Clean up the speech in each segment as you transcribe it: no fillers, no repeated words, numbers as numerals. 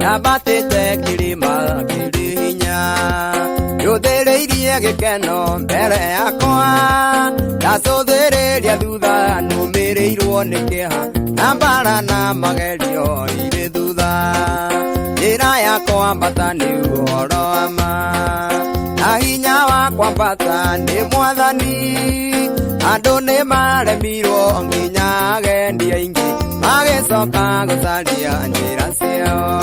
Nyambatĩte kĩrĩma kĩrĩ hinya, njũthĩrĩirie gĩkeno mbere yakwa, ndacũthĩrĩria thutha nũmĩrĩirwo nĩ kĩeha, na mbara na magerio irĩ thutha. Njĩra ya kwambata nĩ ũhoro wa ma, na hinya wa kwambata nĩ Mwathani. Andũ nĩ maremirwo nginya agendi aingĩ magĩcoka gũcaria njĩra ciao.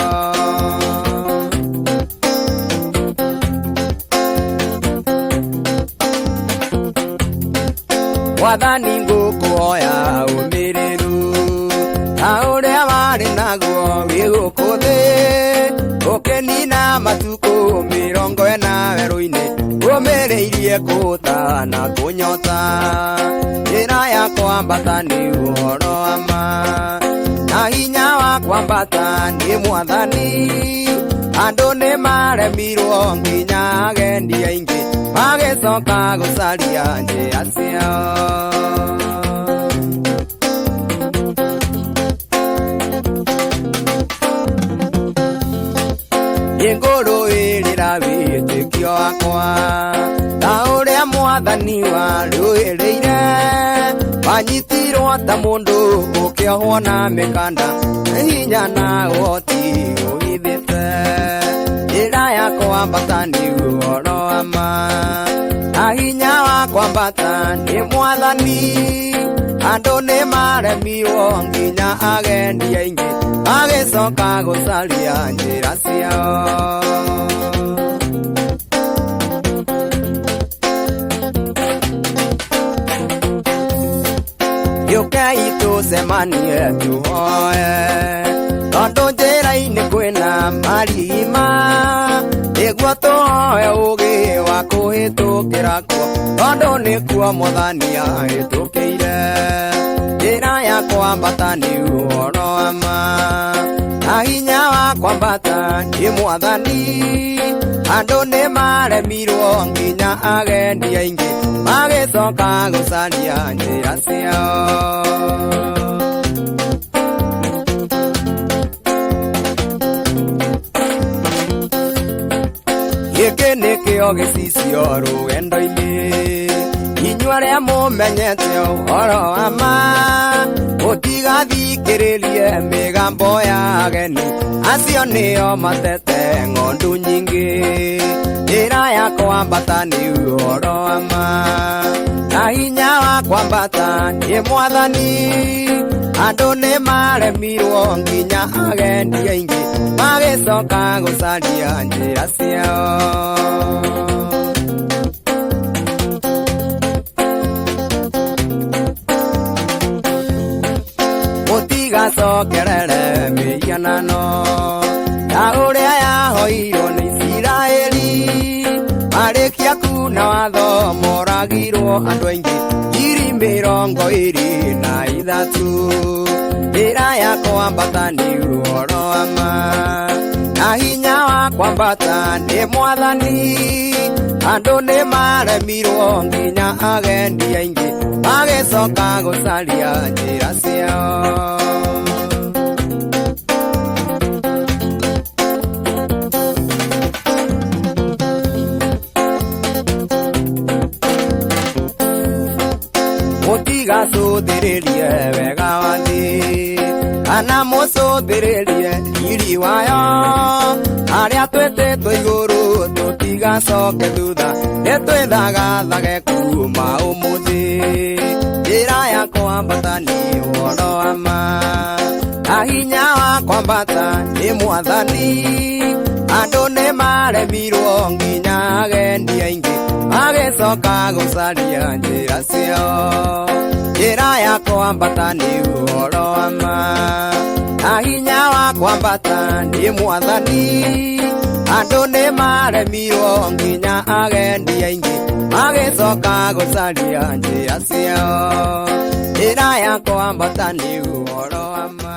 Mwathani ngũkũhoya ũmĩrĩru ta ũrĩa warĩ naguo wĩ gũkũ thĩ, ũkĩnina matukũ 40 werũ-inĩ, ũmĩrĩirie kũũta na kũnyota. Njĩra ya kwambata nĩ ũhoro wa ma, na hinya wa kwambata nĩ Mwathani. Andũ nĩ maremirwo nginya agendi aingĩ magĩcoka gũcaria njĩra ciao. Nĩngũrũĩrĩra wĩtĩkio wakwa ta ũrĩa Mwathani warũĩrĩire, wanyitirwo ta mũndũ ũkĩohwo na mĩkanda, hinya na ũhoti ũhithĩte. Njĩra ya kwambata nĩ ũhoro wa ma, na hinya wa kwambata nĩ Mwathani. Andũ nĩ maremirwo nginya agendi aingĩ magĩcoka gũcaria njĩra ciao. Gĩũkei tũcemanie tũhoe, tondũ njĩra-inĩ kwĩna marima, nĩguo tũhoe ũũgĩ wa kũhĩtũkĩra kuo, tondũ nĩkuo Mwathani ahĩtũkĩire. Njĩra ya kwambata nĩ ũhoro wa ma, na hinya wa kwambata nĩ Mwathani. Andũ nĩ maremirwo nginya agendi aingĩ magĩcoka gũcaria njĩra ciao. Gĩkĩ nĩkĩo gĩcicio rũgendo-inĩ, inyuĩ arĩa mũmenyete ũhoro wa ma, mũtigathikĩrĩrie mĩgambo ya ageni, acio nĩo matete ng'ondu nyingĩ. Njĩra ya kwambata nĩ ũhoro wa ma, na hinya wa kwambata nĩ Mwathani. Andũ nĩ maremirwo nginya agendi aingĩ magĩcoka gũcaria njĩra ciao. Mũtigacokerere mĩhianano ta ũrĩa yahoirwo nĩ Isiraeli, marĩkia kuna watho moragirwo andũ aingĩ 23,000. Njĩra ya kwambata nĩ ũhoro wa ma, na hinya wa kwambata nĩ Mwathani. Andũ nĩ maremirwo nginya agendi aingĩ magĩcoka gũcaria njĩra ciao. Mũtigacũthĩrĩrie wega wa thĩ, kana mũcũthĩrĩrie riri wayo, arĩa twĩtĩtwo igũrũ tũtigacoke thutha, nĩtwĩthagathage kuma ũmũthĩ. Njĩra ya kwambata nĩ ũhoro wa ma, na hinya wa kwambata nĩ Mwathani. Andũ nĩ maremirwo nginya agendi aingĩ magĩcoka gũcaria njĩra ciao. Njĩra ya kwambata nĩ ũhoro wa ma, na hinya wa kwambata nĩ Mwathani. Andũ nĩ maremirwo nginya agendi aingĩ magĩcoka gũcaria njĩra ciao. Njĩra ya kwambata nĩ ũhoro wa ma.